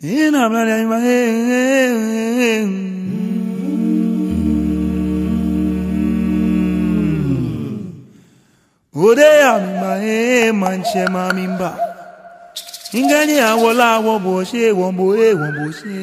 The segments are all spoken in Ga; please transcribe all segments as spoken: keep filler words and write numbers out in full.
Ina mla ya ima, eh, eh, eh. Ode ya mi ma, eh, maŋtsɛ ma mi ba. Ngani awola wo bo she, wo bo, eh, wo bo she.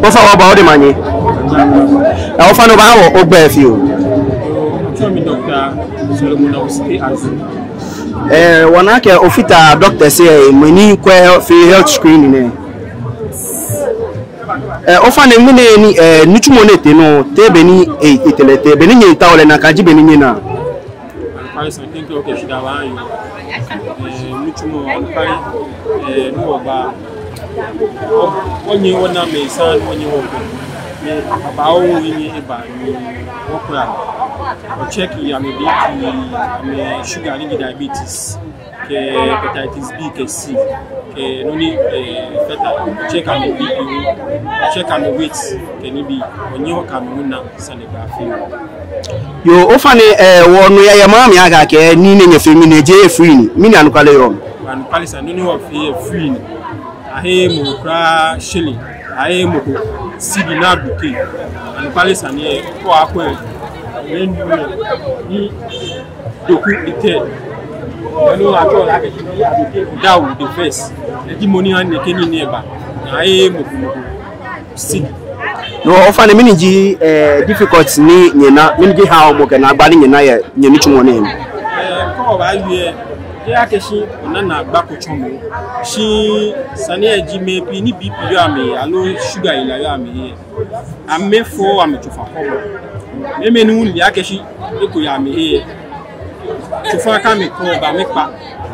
Ofainɛ, wɔba odɛŋ manye. Ɛɛ, ofainɛ, obaha wɔ ogbɛi fioo. Otsɛɔ mi Doctor Solomon Awuside Azin. Ɛɛ, wɔna akɛ ofata doctors lɛ mli ni kwɛɔ fɛɛ health screening nɛɛ. Ɛɛ, ofainɛ, mɛni ni, ɛɛ, nitsumɔ nɛɛ tee nɔ, te be ni, ɛɛ, etee lɛ, te be ni nyɛmiitao lɛ, nakai ji be ni nyɛna? Anɔkwale sane, thank you, okay, shida wa yo. Ɛɛ, nitsumɔ, anɔkwale, ɛɛ, ni wɔba, wɔ, wɔnyɛ wɔna mɛi sane, wɔnyɛ wɔkɔ. Ni abawo yi ni eba ni wɔkura. Wɔ check amɛ B P, amɛ sugar ni ji diabetes, kɛ hepatitis B kɛ C, kɛ nɔ ni, ɛɛ, fata, check amɛ B P, check amɛ weight, kɛ nibii, wɔnyɛ wɔkɛ amɛ na sane baafee. Yoo, ofainɛ, ɛɛ, wɔnu yɛ maŋ mli akɛ akɛɛ nii nɛɛ nyɛfeɔ mli nɛɛ jeee free ni, mɛni anɔkwale yɔɔ mli? Anɔkwale sane, nɔ ni wɔfeɔ lɛ free ni. Aheee mɔ ko kwraa shilling, aheee mɔ ko sidi ni adoke. Anɔkwale sane lɛ, kɛ okwɛ, ni Doku the third. Mɔ ni atsɛɔ lɛ akɛ Doku the first. Eji mɔ ni ha nɛkɛ nii nɛɛ ba. Aheee mɔ ko mɔ ko sidi. No, ofainɛ, mɛni ji, ɛɛ, difficulties ni nyɛna, mɛni ji haomɔ kɛ naagba ni nyɛna yɛ nyɛnitsumɔ nɛɛ mli? Ɛɛ, kɛ obaawie, jeee akɛ shi ona naagba ko tsɔmɔ. Shi sane lɛ ji mɛi pii ni B P yɔɔ amɛhe aloo sugar hela yɔɔ amɛhe lɛ, amɛfɔɔɔ amɛtsofa kɔmɔ. Mɛi, mɛi ni hu le akɛ shi eko yɛ amɛhe lɛ, tsofa kɛ amɛkɔ ba amɛkpa.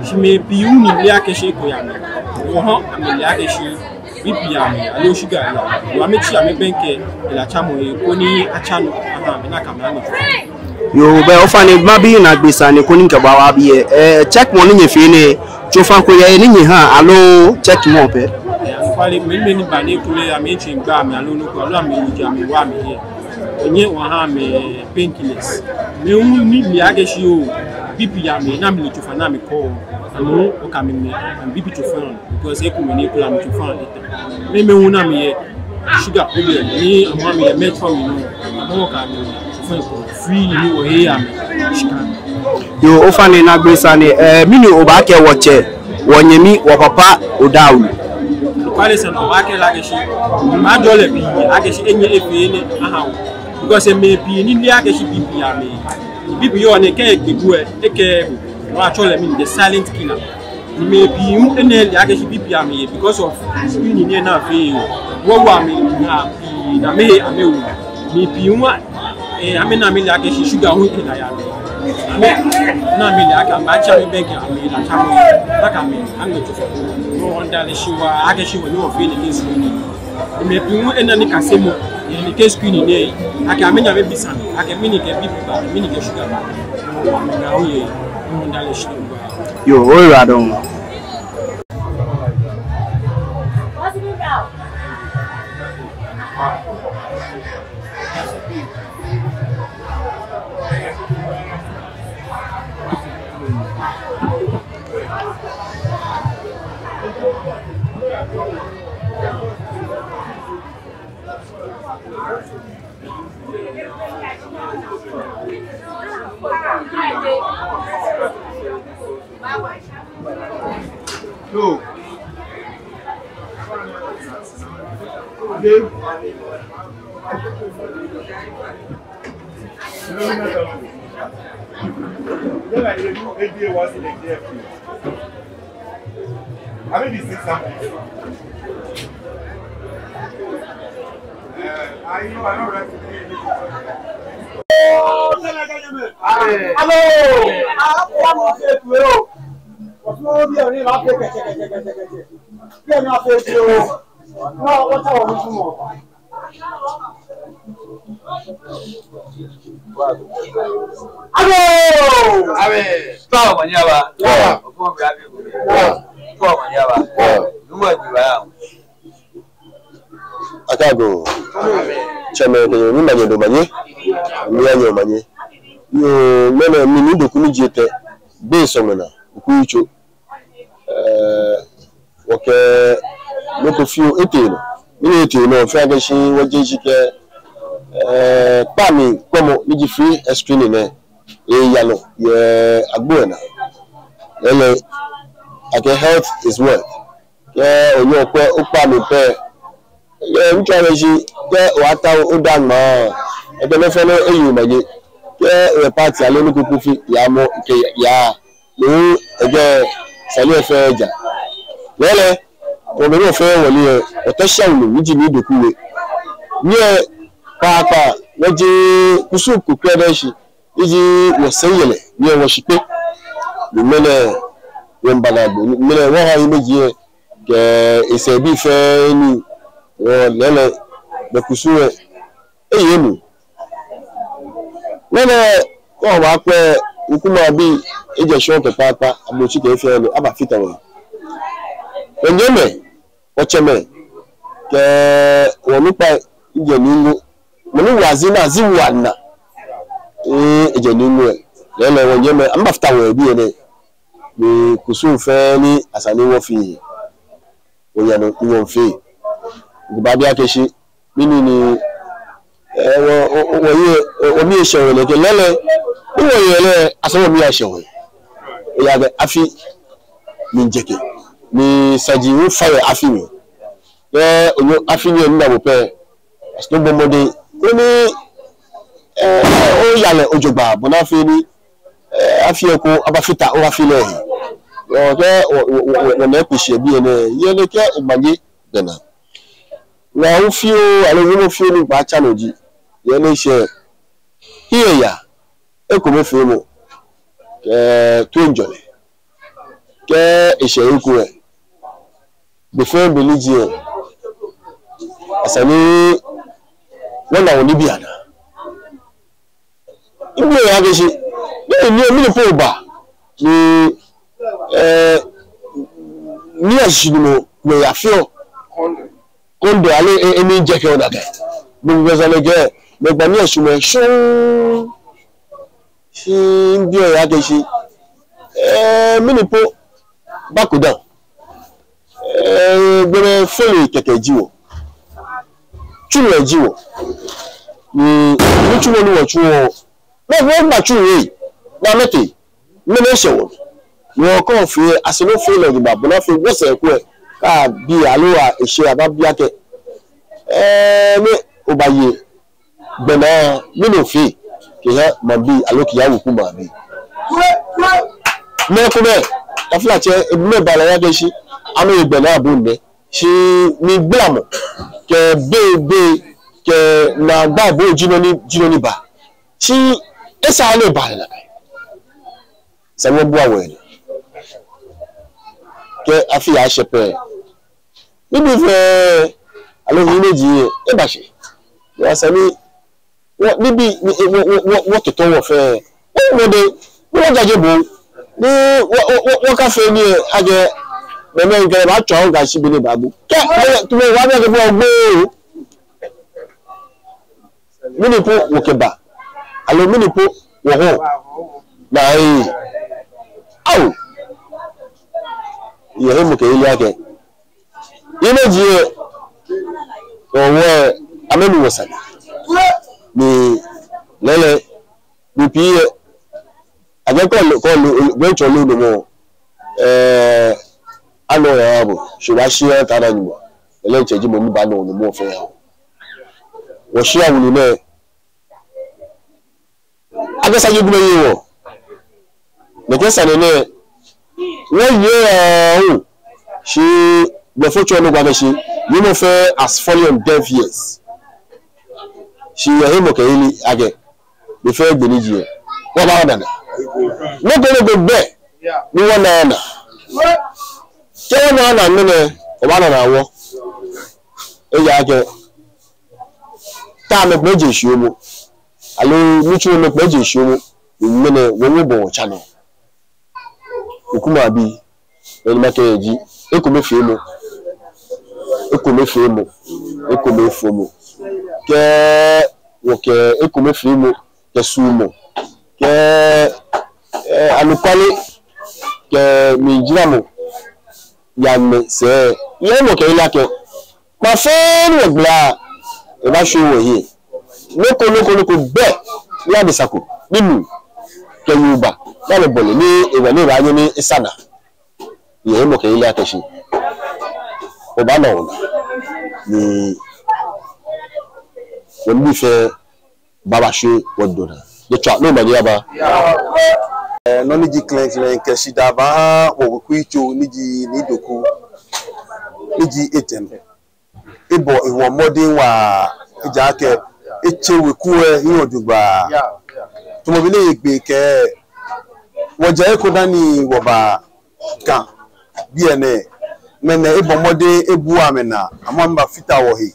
Shi mɛi pii hu ni le akɛ shi eko yɛ amɛhe lɛ, wɔha amɛle akɛ shi B P yɛ amɛhe aloo sugar yɛ amɛhe. Yoo, amɛtsi amɛbɛŋkɛ helatsamɔhe koni atsa nɔ aha amɛ ni akɛ amɛ ana tsofa. Yoo, bɛ ofainɛ, mabi naagbee sane ko ni mikɛba wɔbi lɛ. Ɛɛ, checkmɔ ni nyɛfeɔ nɛɛ, tsofa ko yɛ he ni nyɛhaa aloo checkmɔ pɛ? Ɛɛ, anɔkwale, mɛi, mɛi ni ba ni kulɛ amɛtsui gba amɛ aloo nɔ ko, aloo amɛwuji amɛwa amɛhe lɛ, wɔnyɛ wɔha amɛ painkillers. Mɛi hu ni le akɛ shi oo, B P yɛ amɛhe, ni amɛle tsofa ni amɛkɔ, amɛ hu wɔkɛ amɛ nɛ, amɛ B P tsofa nɔ, because ekomɛi ni kulɛ amɛtsofa nɔ. Mɛi, mɛi hu ni amɛyɛ sugar problem, ni amɛ hu amɛyɛ metformin nɔ, amɛ hu wɔkɛ amɛ tsofa nɔ free ni wɔheee amɛ shika. Yoo, ofainɛ, naagbee sane, ɛɛ, mɛni obaakɛɛ wɔtsɛ, wɔnyɛmi, wɔpapa Odawlu? Anɔkwale sane, wɔbaakɛɛ lɛ akɛ shi, maajɔɔ lɛ pii akɛ shi enyɛ efee enɛ aha wɔ. Because mɛi pii ni leee akɛ shi B P amɛye. B P yɔɔ ni kɛ egbe bo lɛ, ekɛɛɛ bo. No atsɛɔ lɛ mɛni, the silent killer. Ni mɛi pii hu ni leee akɛ shi B P amɛye because of screening ni ena fɛɛ. Wɔ wɔ amɛ na pii ni amɛhe amɛwo. Mɛi pii hu, eh, amɛna amɛle akɛ shi sugar hu ena yɛ amɛ. Amɛna amɛle akɛ amɛbaatsi amɛbɛŋkɛ amɛhe ni atsa amɛ. Nakai mɛi, amɛtsɔ fɔ. No hewɔ mida lɛ shi waa akɛ shi wɔnyɛ wɔfee nɛkɛ screening. Mɛi pii hu ena nikasemɔ yɛ nɛkɛ screening nɛɛ. Akɛ amɛnyɛ amɛbi sane. Akɛ mɛni kɛ B P ba, mɛni kɛ sugar ba. Amɛna hu yɛ. No hewɔ mida lɛ shi waa. Yoo, oyiwaladɔŋŋ. Agoo! Agoo! Tɔɔ manye aba. Tɔɔ. Okɔɔ bi abi ko. Tɔɔ. Tɔɔ manye aba. Tɔɔ. Nuumo gbi ba ya. Akɛ agoo. Tsɛmɛi kɛ nyɛmɛi, mimanye dɔmanye. Miiha nyɛ omanye. Yoo, ŋmɛnɛ mi Nii Doku ni ji etɛ. Be sɔŋmɛ na. Oku yitso. Eh, wɔkɛ nɔ ko fioo etee nɔ. Mɛni etee nɔ, fɛɛ akɛ shi wɔje shishi kɛ, eh, kpaa mli kpɔmɔ ni ji free screening nɛɛ eya nɔ yɛ agbo lɛ naa. Lɛɛlɛŋ, akɛ health is wealth. Kɛ onyɛ okwɛ okpaa mli pɛ, eh, mitsɔɔ akɛ shi kɛ obaatao oda ŋmaa, ekɛ nɔ fɛɛ nɔ eye omanye. Kɛ oyɛ party aloo nɔ ko po fɛɛ, yaa mɔ kɛ yaa. Ni ekɛ sane lɛ fɛɛ ja. Lɛɛlɛŋ, wɔmɛi nɔ fɛɛ wɔle lɛ, wɔta shi wulu, ni ji Nii Doku We. Nyɛ kpaakpa, wɔje kusum ko krɛdɛɛ shi, ni ji wɔsɛi yɛlɛ, nyɛ wɔshikpɛ. Ni ŋmɛnɛ, wɔmiiba naagbee, ni ŋmɛnɛ wɔha yɛ mɛi ji lɛ, kɛ esɛɛbii fɛɛ ni, wɔ lɛɛlɛŋ, bɛ kusum lɛ eye emuu. Ŋmɛnɛ, kɛ obaakwɛ, Nkrumah bii, ejɛ shɔŋŋ kɛ kpaakpa, ablotsiri kɛ efɛɛ nɔ, abafata wɔ. Wɔnyɛmɛi, wɔtsɛmɛi, kɛ wɔnukpai, ejɛ Nii Ngo. Mɔ ni wa zi na, zi wa na. Ee, ejɛ Nii Ngo lɛ. Lɛɛlɛŋ wɔnyɛmɛi, amɛbafata wɔ yɛ biɛ nɛɛ. Ni kusum fɛɛ ni esa ni wɔfee, wɔya nɔ ni wɔfee. Ni baabi akɛ shi, mɛni ni, eh, wɔ, wɔ, wɔ, wɔyɛ, wɔ, wɔmii eshɛ wɔ lɛ kɛ lɛɛlɛŋ, ni wɔyɛ lɛ, esa wɔmii ashɛ wɔ. Ejaakɛ afi miijɛkɛ, ni saji hu fa yɛ afi mli. Kɛ onyɛ afi nyiɛ nina bo pɛ, esa ni obɔ mɔdɛŋ koni, eh, oya lɛ jogbaŋŋ, bɔ ni afee ni, eh, afi lɛ eko abafata wɔ afi lɛ he. Ɔɔ, kɛ wɔ, wɔ, wɔ, wɔ, wɔna ekpe shi yɛ biɛ nɛɛ, yɛ nɛkɛ omanye gbɛ naa. Ŋaa hu fioo, aloo wiemɔ fioo ni mikɛbaatsa nɔ ji, yɛ nɛɛ shɛ, hiɛyaa, ekomefeemɔ, kɛ toiŋjɔlɛ, kɛ eshɛ he ko lɛ, be fɛɛ be ni ji lɛ, esa ni wɔna wɔnibii anaa. Mibi akɛ shi, mɛni, mɛni, mɛni po ba ni, eh, ni ashishinumɔ, mɛi yafeɔ kɔndɔ aloo, eh, eh, ni jɛkɛ ona kɛ. Mɔ ko kɛɛ sane kɛ, mɛi gba ni ashishinumɔ shɔŋŋ. Shi mibi akɛ shi, eh, mɛni po ba ko dã. Eh, gbɔmɛi fɔlɔi kɛkɛ ji wɔ. Tsulɔi ji wɔ. Ni, nitsumɔ ni wɔtsuɔ, mɛi, mɛi gba tsu wei, ni amɛtee, mɛi nɛɛ shɛ wɔ. Ni wɔkɔ fɛɛ, esa ni ofee lɛ jogbaŋŋ, bɔ ni afee wɔsɛɛ ko lɛ, kɛ abi aloo a, eshɛ ababi akɛ, eh, ni obaye Gbɛnaa, mɛni ofee kɛha maŋbii aloo kɛha weku maŋbii? Mɛi komɛi, taflatsɛ, ebumɛi baa lɛ ya kɛshi amɛye gbɛnaa bɔ ni lɛ, shi mligbalamɔ kɛ béi béi kɛ naagba bɔ ji nɔ ni, ji nɔ ni ba. Shi esa ni eba lɛ nakai. Esa ni wɔbua wɔhe naa. Kɛ afi lɛ ashɛ pɛ, nibii fɛɛ, aloo hii ni ji lɛ, ebashɛ. Ni esa ni wɔ, nibii, ni, wɔ, wɔ, wɔ, wɔtotɔ wɔ fɛɛ. Wɔ, wɔ de, ni wɔjaje bo. Ni wɔ, wɔ, wɔ, wɔkafee nii lɛ akɛ, mɛi, mɛi, kɛ baatswa wɔ kɛyashi be ni baabu. Kɛ, kɛ, tamɔ wɔbaanyɛ wɔkɛ bo agbo. Mɛni po wɔkɛba, aloo mɛni po wɔhɔɔ naa ee. Ao! Yɛ hemɔkɛyeli akɛ, hii ni ji lɛ, wɔ, wɔ, amɛnu wɔ sane. Ni lɛɛlɛŋ, bei pii lɛ, akɛ kɛ ole, kɛ ole, ole, gbɛtsɔ lɛ onumɔ, ɛɛ, anɔ ya bo, shi obaashi ata na nyuma. Lɛɛlɛŋ tsɛ ji mɔ ni baanɔ onumɔ fɛɛ ya. Wɔshia wulu nɛɛ, akɛ sane ko bɛ yɛ wɔ. Nɛkɛ sane nɛɛ, wɔyɛ oo. Shi blɔfo tsɔɔ nɔ ko akɛ shi, wiemɔ fɛɛ has fallen on deaf ears. Shi yɛ hemɔkɛyeli akɛ, be fɛɛ be ni ji lɛ, wɔbaana naa. Nɔ ko nɔ ko bɛ ni wɔnaaa naa. Kɛ wɔna naa ŋmɛnɛ, wɔbaana naa wɔ. Ejaakɛ, taamɔ kpee je shiomɔ. Aloo nitsumɔ kpee je shiomɔ. Ŋmɛnɛ wɔ hu wɔbɔ wɔtsa nɔ. Weku maŋbii, bɔ ni makɛɛ ji, ekomefeemɔ, ekomefeemɔ, ekomefeemɔ. Kɛ wɔkɛ ekomefeemɔ, kɛ suɔmɔ, kɛ, ɛɛ, anɔkwale, kɛ mlijaramɔ, yaa ŋmɛnɛ sɛɛ, yɛ hemɔkɛyeli akɛ, kpaa fɛɛ ni wɔgbala, ebaashwie wɔhiɛ. Nɔ ko, nɔ ko, nɔ ko bɛ, ni adesa ko, ni nuu kɛ yoo ba, ni amɛbɔle, ni ewa ni ebaanyɛ ni esa naa. Yɛ hemɔkɛyeli akɛ shi, wɔbaana wɔ naa. Ni wɔnibii fɛɛ baaba shwie wɔdɔɔ naa. Nyɛtswaa ni omanye aba. Ɛɛ, nɔ ni ji klɛŋklɛŋ kɛ shidaa baaha wɔ weku yitso ni ji Nii Doku, ni ji etɛ nɔ. Ebɔ ehewɔ mɔdɛŋ waa, ejaakɛ etsɛ weku lɛ hiɛ jogbaŋŋ. Tamɔ bɔ ni eyɛ gbɛ kɛ, wɔjɛ eko dani wɔba Ga biɛ nɛɛ, mɛi nɛɛ ebɔ mɔdɛŋ ebua amɛnaa, amɛ amɛbafata wɔhe.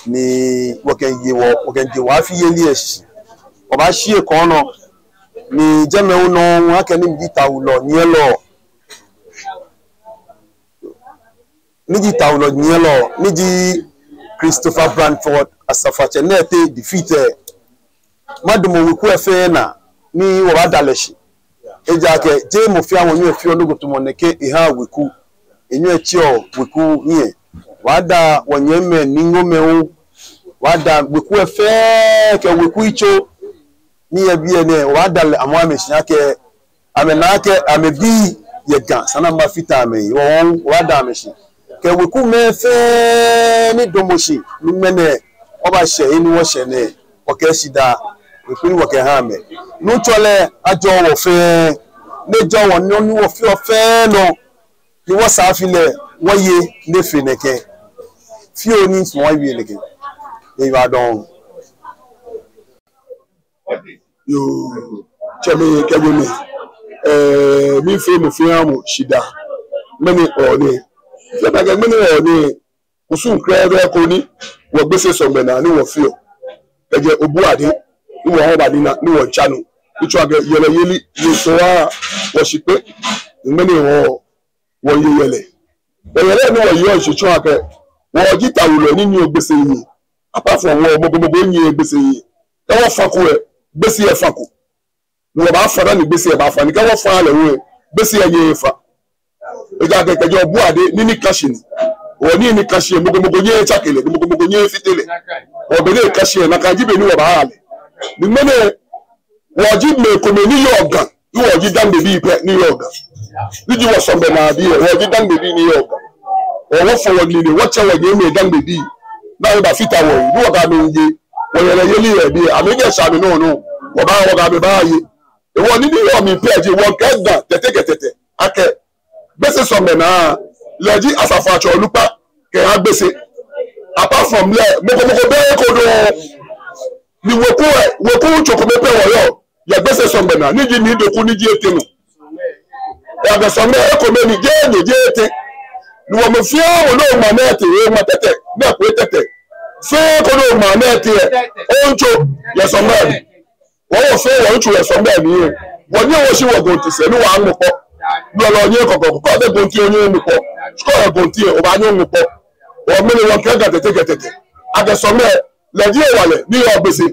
Ni wɔkɛje wɔ, wɔkɛje wɔ afi yeli lɛ shishi. Wɔbaashi ekoŋŋ nɔ. Ni jɛmɛ hu nɔ, wɔkɛ ni ji tawulɔ nyiɛlɔ, ni ji tawulɔ nyiɛlɔ, ni ji Christopher Blanford Asafoatsɛ Nɛte the fifth lɛ, madamɔ weku lɛ fɛɛ naa ni wɔbaada lɛ shi. Ejaakɛ jeee mɔ fɛɛ mɔ nyɛɔ efeɔ nɔ ko tamɔ nɛkɛ ehaa weku. Enyɛɔ etseɔ weku hiɛ. Wɔbaada wɔnyɛmimɛi, niŋomɛi hu. Wɔbaada weku lɛ fɛɛ kɛ weku yitso ni yɔɔ biɛ nɛɛ, wɔbaada lɛ amɛ amɛshi akɛ, amɛna akɛ amɛbii yɛ Ga, esa ni amɛbafata amɛhe. Wɔ hu wɔbaada amɛshi kɛ wekumɛi fɛɛ ni damɔ shi ni ŋmɛnɛ wɔbashɛ he ni wɔshɛ nɛɛ, wɔkɛɛ shidaa, weku ni wɔkɛha amɛ. Nuŋtsɔ lɛ ajɔɔ wɔ fɛɛ, ni ejɔɔ wɔ nɔ ni wɔfeɔ fɛɛ nɔ, ni wɔsaa afi lɛ wɔye ni efee nɛkɛ. Fioo ni nsɔ wɔwie nɛkɛ. Ewa dɔŋŋ. Yoo, tsɛmɛi kɛ nyɛmɛi, ɛɛ, miifee mɔ fɛɛ mɔ shidaa. Ŋmɛnɛ wɔnɛ, fɛɛ ba kɛ ŋmɛnɛ wɔnɛ, kusum krɛdɛɛ ko ni wɔ Gbese sɔŋgbɛ naa ni wɔfeɔ. Kɛjɛ Obuade, ni wɔhɔɔ ba ni na, ni wɔtsa nɔ. Ni tsɔɔ akɛ yɛlɛyeli, yɛ sɔɔ wɔshikpɛ. Ŋmɛnɛ wɔ wɔye yɛlɛ. Yɛlɛ ni wɔyeɔ shishi tsɔɔ akɛ wɔji tawulɔ ni nyiɛɔ Gbese hiɛ. Apart from wɔ, mɔ ko mɔ ko nyɛɛɛ Gbese hiɛ. Kɛ wɔfa ko lɛ, Gbese lɛ fa ko. Ni wɔbaafa dani Gbese lɛ baafa. Ni kɛ wɔfaaa lɛ hu lɛ, Gbese lɛ nyɛɛɛ efa. Ejaakɛ kɛjɛ Obuade, nii ni ka shi ni. Wɔ nii ni ka shi lɛ, mɔ ko mɔ ko nyɛɛɛ etsake lɛ, mɔ ko mɔ ko nyɛɛɛ efite lɛ. Wɔ be ni eka shi lɛ, nakai ji be ni wɔbaaha lɛ. Ni ŋmɛnɛ wɔji mɛi komɛi ni yɔɔ Ga, ni wɔji Dangmebii pɛ ni yɔɔ Ga. Ni ji wɔsɔŋgbɛ naa bii lɛ, wɔji Dangmebii ni yɔɔ Ga. Wɔ, wɔfɔ wɔnine wɔtsɛ wɔnyɛmimɛi Dangmebii. Ni amɛbafata wɔhe, ni wɔkɛ amɛ hu aye. Wɔyɛlɛyeli yɛ biɛ, amɛkɛ sha mi nɔ nɔ. Wɔbaa, wɔkɛ amɛ baaye. Hewɔ nii ni yɔɔ mli pɛ ji wɔkɛɛ Ga Tɛte kɛ Tɛtɛ akɛ Gbese sɔŋŋ naa, lɛ ji asafoatsɛ onukpa kɛha Gbese. Apart from lɛ, mɔ ko mɔ ko bɛ he ko dɔŋŋ. Ni weku lɛ, weku tso kome pɛ wɔyɔɔ yɛ Gbese sɔŋŋ naa, ni ji Nii Doku, ni ji etɛ nɔ. Eya kɛ sɔŋŋ ekome ni ji enyɔ, ji etɛ. Ni wɔmɔ fɛɛ wɔnɔ ŋmaa nɛɛ tɛ, ŋmaa tɛtɛ, nɛɛ ko tɛtɛ. Fɛɛ ko nɔ ŋmaa nɛɛ tɛ, ɔntso yɛ sɔŋŋ. Wɔ wɔfɛɛ wɔntso yɛ sɔŋŋ mli. Wɔnyɛ wɔshi wɔ Gonti sɛɛ ni wɔŋmɔ kpɔ. Lɔlɔ nyɛ kɔkɔ, kɔkɔ bɛ Gonti onyɛ ŋmɔ kpɔ. Shikɔ yɛ Gonti yɛ, obaanyɛ oŋmɔ kpɔ. Wɔ mɛni wɔkɛɛ Ga Tɛte kɛ Tɛtɛ akɛ sɔŋŋ, lɛ ji hewalɛ ni yɔɔ Gbese.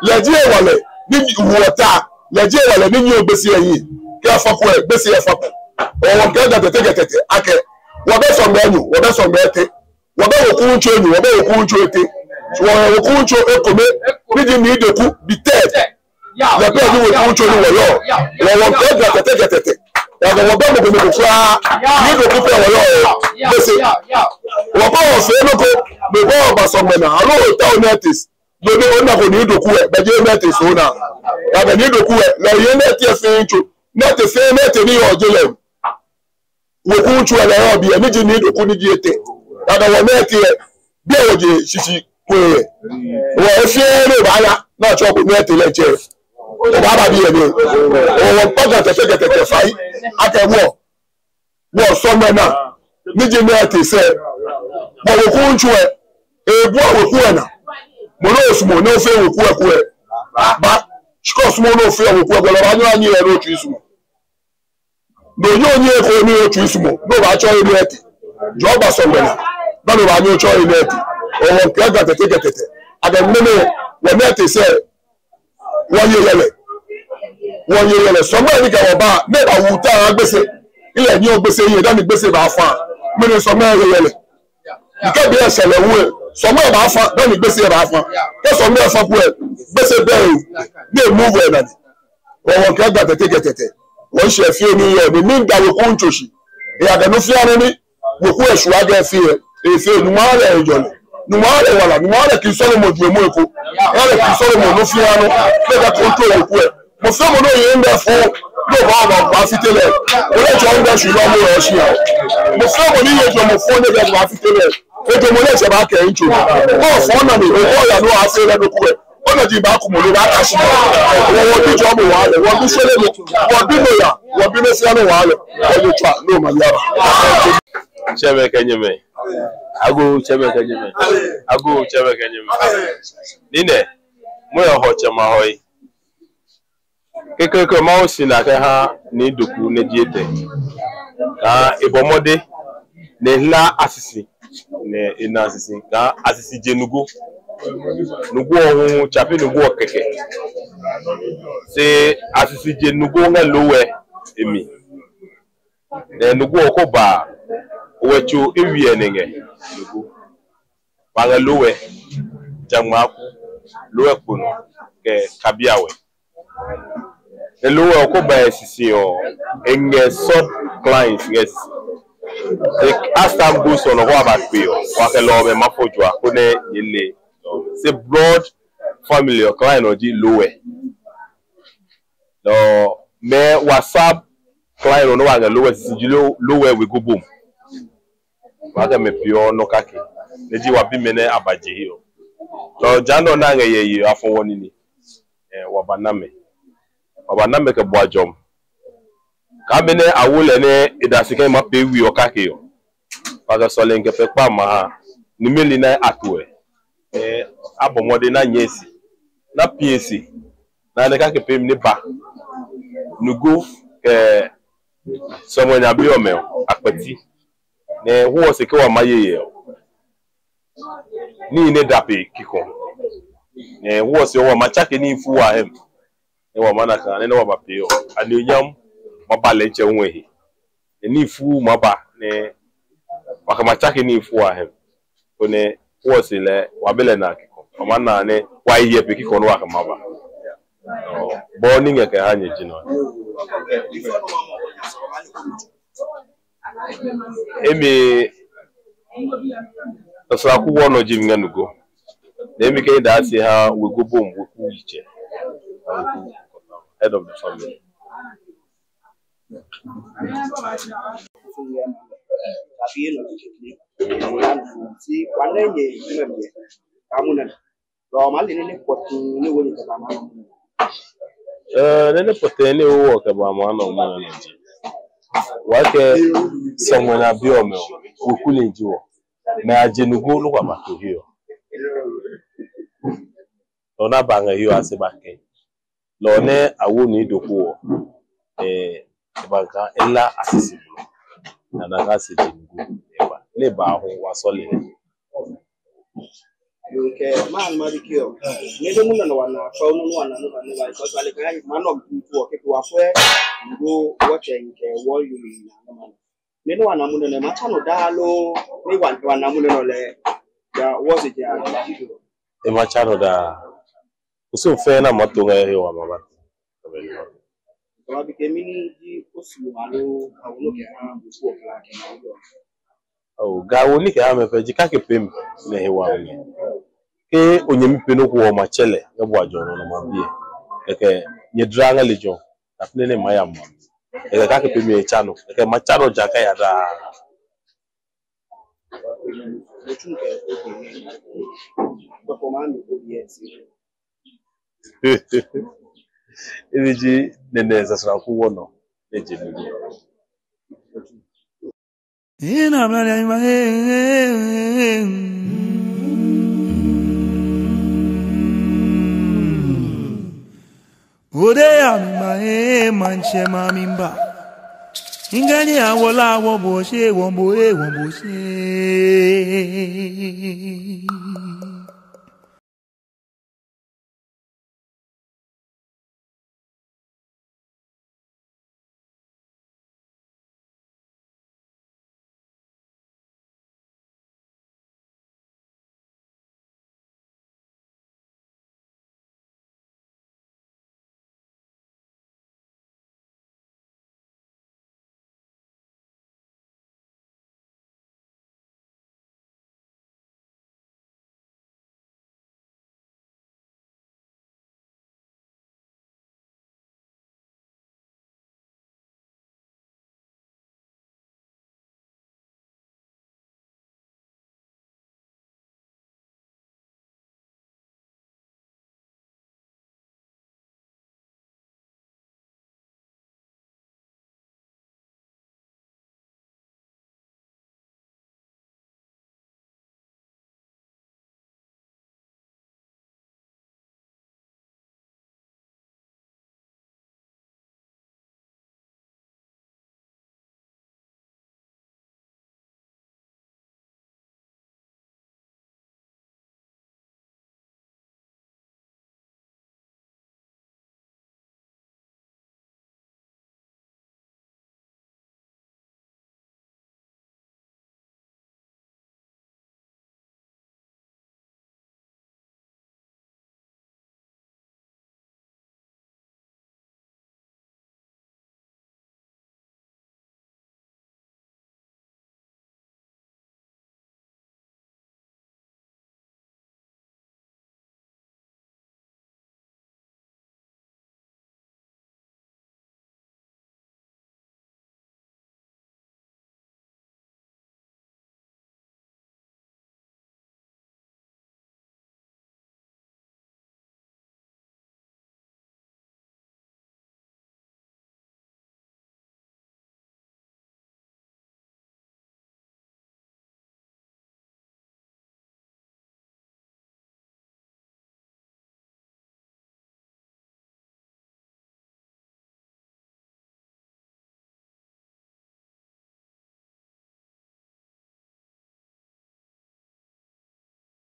Lɛ ji hewalɛ ni wɔ ta. Lɛ ji hewalɛ ni nyiɛɔ Gbese ayi. Kɛ afɔ ko lɛ, Gbese afɔ ko. Wɔ wɔkɛɛ Ga Tɛte kɛ Tɛtɛ akɛ wɔbɛ sɔŋŋ enyɔ, wɔbɛ sɔŋŋ etɛ. Wɔbɛ weku tso enyɔ, wɔbɛ weku tso etɛ. Shi wɔyɛ weku tso ekome, ni ji Nii Doku the third. Lɛ pɛ ji weku tso ni wɔyɔɔ. Wɔ wɔkɛɛ Ga Tɛte kɛ Tɛtɛ. Eya kɛ wɔbɛ mɔ ko mɔ ko kwraa. Nii Doku pɛ wɔyɔɔ. Gbese. Wɔkɔ wɔfee nɔ ko, mɔ ko ba sɔŋŋ naa, aloo otao notice. Loo ni onako Nii Doku lɛ, bɛ ji notice ona. Eya kɛ Nii Doku lɛ, lɛ eyɛ notice fɛɛ tso. Notice fɛɛ notice ni yɔɔ jeŋ lɛ. Weku tso lɛ yɔɔ biɛ, ni ji Nii Doku, ni ji etɛ. Eya kɛ wɔ notice lɛ, biɛ wɔje shishi ko yɛ. Wɔ efee ni baaya, ni atsɔ ko notice lɛ tsɛ. Obaaba biɛ nɛɛ. Wɔ wɔkpa Ga Tɛte kɛ Tɛtɛ fai akɛ wɔ, wɔ sɔŋŋ naa, ni ji notice lɛ, wɔ weku tso lɛ, ebua weku lɛ naa. Mɔ ni osumɔɔ ni ofee weku lɛ ko lɛ, ba. Shikɔ osumɔɔɔ ni ofee weku lɛ ko lɛ, obaanyɛ onyiɛ he ni otsui sumɔɔ. Ni onyɛ onyiɛ he ko ni otsui sumɔɔ, ni obaatsɔ he ni etɛ. Jɔɔ ba sɔŋŋ naa, ni obaanyɛ otsɔ he ni etɛ. Wɔ wɔkɛɛ Ga Tɛte kɛ Tɛtɛ akɛ mɛni, wɔ notice lɛ, wɔye yɛlɛ. Wɔye yɛlɛ. Sɔŋŋ ni kɛ wɔba, ni eba wu ta Gbese. Ilɛ ni yɔɔ Gbese yɛ, dani Gbese baafã. Mɛni sɔŋŋ ye yɛlɛ. Ni kɛ be lɛ shɛ lɛ wu lɛ, sɔŋŋ baafã, dani Gbese baafã. Kɛ sɔŋŋ fã ko lɛ, Gbese bɛ he ni emove enane. Wɔ wɔkɛɛ Ga Tɛte kɛ Tɛtɛ. Wɔshɛ fɛɛ ni yɔɔ, ni miida weku tso shi. Eya kɛ nɔ fɛɛ nɔ ni weku lɛ shwɛ kɛfee lɛ, efee. Nyɔŋmɔ aha lɛ hejɔlɛ. Nyɔŋmɔ aha lɛ wala. Nyɔŋmɔ aha lɛ King Solomon jwɛŋmɔ eko. Aha lɛ King Solomon nɔ fɛɛ nɔ. Ni ekɛ control weku lɛ. Mɔ fɛɛ mɔ ni yɔɔ nɛɛ fɔŋ, ni oba oba obaafite lɛ. Ole jɔɔ nɛɛ shwɛ lɛ mɔ yɔɔ shia. Mɔ fɛɛ mɔ ni yɔɔ jɔɔmɔ fɔŋ ni ekɛ baafite lɛ, ejɔɔmɔ lɛ etsɛ baakɛ ntso. Mɔ fɔŋ naa ni, oya ni oyaafee lɛ nɔ ko lɛ, ona ji baakumɔ lɛ baaka shi. Wɔ wɔbi jɔɔmɔ waa lɛ, wɔbi shwelemɔ, wɔbi nɔyaa, wɔbi nɔ fɛɛ nɔ waa lɛ. Wɔle tswa, ni omanye aba. Tsɛmɛi kɛ nyɛmɛi. Agoo, tsɛmɛi kɛ nyɛmɛi. Agoo, tsɛmɛi kɛ nyɛmɛi. Nii nɛɛ, mɔ yɛ hɔ tsɛ ma hɔ yi. Kɛkɛkɛ mawo shi naa kɛha Nii Doku ni ji etɛ. Kaa ebɔ mɔdɛŋ ni ehila asisi, ni ena asisi. Kaa asisi je Nugo. Nugo hu, Tsafi Nugo kɛkɛ. Shi asisi je Nugo ŋɛ Lowɛ emli. Ni Nugo ko ba, Owɛ tso ewie nɛɛ ŋɛ Nugo. Wɔŋɛ Lowɛ, Jaŋmaku, Lowɛ Kponɔ, kɛ Kabiawɛ. Ni Lowɛ ko ba esisi oo, eŋɛ sub clans ŋɛ esisi. As time goes on, wɔbakpe oo, wɔkɛ Lowɛ mafo jua, koni nyɛle. Shi broad family oo, clan nɔ ji Lowɛ. Nɔ mɛi wɔ sub clan nɔ ni wɔŋɛ Lowɛ esisi ji Lo-, Lowɛ Wegobom. Wɔkɛ amɛ pio nɔ kake. Ni ji wɔbi mɛi ni abaje hiɛ oo. Nɔ ja nɔ ni aŋɛ yɛ hiɛ afɔ wɔ nine. Ɛɛ, wɔbana amɛ. Wɔbana amɛ kɛ buajɔɔmɔ. Kaa mɛi ni awo lɛ ni eda shi kɛ ma pɛ wi oo kake oo. Wɔkɛ sɔlemɔ kɛ fɛkpa ma ha. Ni mɛi lɛ ni ato lɛ. Ɛɛ, abɔ mɔdɛŋ ni anyɛ shi. Ni apia shi. Ni anɛ kake pɛ mli ni eba. Nugo kɛ sɔlemɔ nya bi omɛ oo, Akpɛti. Ni wɔ wɔsɛɛ kɛ wɔmaye yɛ oo. Nii ni da pɛ kikɔ. Ni wɔ wɔsɛɛ wɔmatsake nii fuu wɔhe. Ni wɔmana kaa, ni wɔba pɛ oo. Anunyam maba lɛ ntsɛ ŋwɛi he. Ni nii fuu maba, ni wɔkɛ matsake nii fuu wɔhe. Koni wɔ wɔsɛɛ lɛ, wɔbɛ lɛ naa kikɔ. Wɔmana ni wɔye pɛ kikɔ ni wɔkɛ maba. Ɔɔ, bɔ ni ŋkɛɛ kɛha nyɛ ji nɔ. Emli, Sraku wɔnɔ ji mi ŋɛ Nugo. Then mikɛ midase ha Wegobom weku yitsɛ, head of the family. Ee, nɔ ni pɔtɛɛ ni wɔkɛba maŋ nɔ mli nɛ ji, wɔkɛ sɔlemɔ ni abiɔ mɛi, weku ni ji wɔ. Mɛi ajeɔ nugbɔ lɛ kɛbato hiɛ. Nɔ ni aba ŋa hiɛ asɛɛ bakɛ. Nɔ ni awo ni dɔkɔ wɔ. Ee, ebaŋka ela asisi blo. Ni anaŋka asisi nugbɔ. Eba. Ni eba hu wɔsɔle. Yoo, kɛ maŋ mabi kɛɔ. Ni de muna nɔ wɔna, kɛ muna nɔ wɔna, nɔ wɔna, nɔ wɔna, because wɔle kɛ maŋ nɔ mli kɛɔ kɛ wɔfee nugbɔ wɔtsɛ kɛ wɔyɔɔ mli na nɔ wɔna. Ni nɔ wɔna muna nɛ, matsɛ nɔ daa lo, ni wɔ, wɔna muna nɔ lɛ, ja, wɔsɛɛ ja. Ematsɛ nɔ daa. Kusum fɛɛ ni mato ŋa hiɛ wɔ maba. Kɛ mabi kɛ mɛni ji kusum aloo awo nɔ kɛha weku okla kɛ maŋ. Oo, Ga awo ni kɛha mɛi fɛɛ ji kɛ akɛ pɛ mi nɛ hewɔ mi. Kɛ onyɛmi pɛ nɔ ko wɔmatsɛ lɛ, kɛ bo ajɔ nɔ nɔ mabi. Kɛkɛ nyɛdara ŋa lɛ jɔ. Afine ni maya maŋ. Kɛkɛ kɛ akɛ pɛ mi etsɛ nɔ. Kɛkɛ matsɛ nɔ ja kɛya daa. Ebi ji nɛnɛ sasra ku wɔnɔ. Eji mi. Ina mla ya ima, eh, eh, eh, eh. Ode ya mima, eh, maŋtsɛ ma mimba. Ingani awola wo boshe, wo bo, eh, wo boshe.